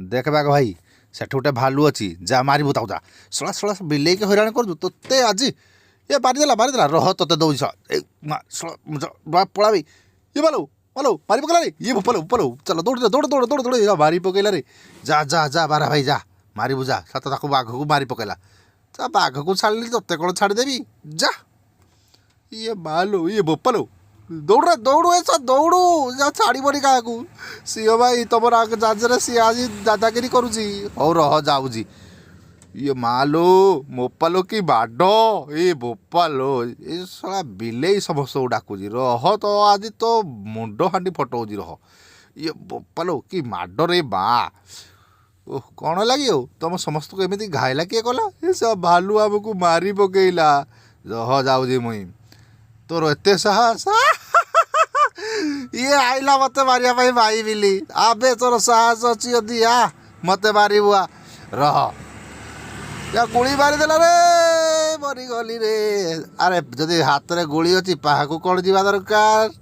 ଦେଖ ବାଘ ଭାଇ, ସେଠି ଗୋଟେ ଭାଲୁ ଅଛି, ଯା ମାରିବୁ ତାକୁ ଯା। ଶଳା ଶଳା ବିଲେଇକି ହଇରାଣ କରୁଛୁ ତୋତେ ଆଜି। ଏ ମାରିଦେଲା, ମାରିଦେଲା, ରହ ତୋତେ ଦଉଛି ଶଳା। ଏ ମା ଶଳା ପଳାବି। ଇଏ ଭାଲୁ, ଭାଲୁ ମାରି ପକେଇଲା ରେ। ଇଏ ଭୋପାଲୋ, ଭୋପାଲୋ, ଚାଲ ଦୌଡ଼ ଦୌଡ଼ ଦୌଡ଼ ଦୌଡ଼ ଦୌଡ଼। ମାରି ପକେଇଲା ରେ। ଯା ଯା ଯା ବାରା ଭାଇ, ଯା ମାରିବୁ ଯା। ସାତ ତାକୁ ବାଘକୁ ମାରି ପକେଇଲା। ଯା, ବାଘକୁ ଛାଡ଼ିଲି, ତୋତେ କ'ଣ ଛାଡ଼ିଦେବି? ଯା। ଇଏ ମାଲୋ, ଇଏ ବୋପାଲୋ, ଦୌଡ଼ରେ ଦୌଡ଼ୁ, ଏ ଦୌଡ଼ୁ ଯା, ଛାଡ଼ିବନି କାହାକୁ। ସିଏ ଭାଇ ତମର ଜାଜରେ ସିଏ ଆଜି ଦାଦାଗିରି କରୁଛି। ହଉ ରହ, ଯାଉଛି। ଇଏ ମାଲୋ, ବୋପାଲୋ, କି ବାଡ଼! ଏ ବୋପାଲୋ, ଏ ଶଳା ବିଲେଇ ସମସ୍ତଙ୍କୁ ଡାକୁଛି। ରହ ତ, ଆଜି ତୋ ମୁଣ୍ଡ ହାଣ୍ଡି ଫଟଉଛି, ରହ। ଇଏ ବୋପାଲୋ, କି ମାଡ଼ ରେ ବା! ଓହ, କ'ଣ ହେଲା କି? ଆଉ ତମ ସମସ୍ତଙ୍କୁ ଏମିତି ଘାଇଲା କିଏ କଲା? ଏ ସେ ଭାଲୁ ଆମକୁ ମାରି ପକେଇଲା। ରହ, ଯାଉଛି ମୁଇଁ। ତୋର ଏତେ ସାହସ? ଇଏ ଆଇଲା ମତେ ମାରିବା ପାଇଁ ଭାଇ ବିଲି। ଆବେ, ତୋର ସାହସ ଅଛି ଯଦି ଆ ମତେ ମାରିବୁ, ଆ, ରହ। ୟା ଗୁଳି ମାରିଦେଲା ରେ, ମରିଗଲି ରେ। ଆରେ, ଯଦି ହାତରେ ଗୁଳି ଅଛି, ପାହାକୁ କ'ଣ ଯିବା ଦରକାର?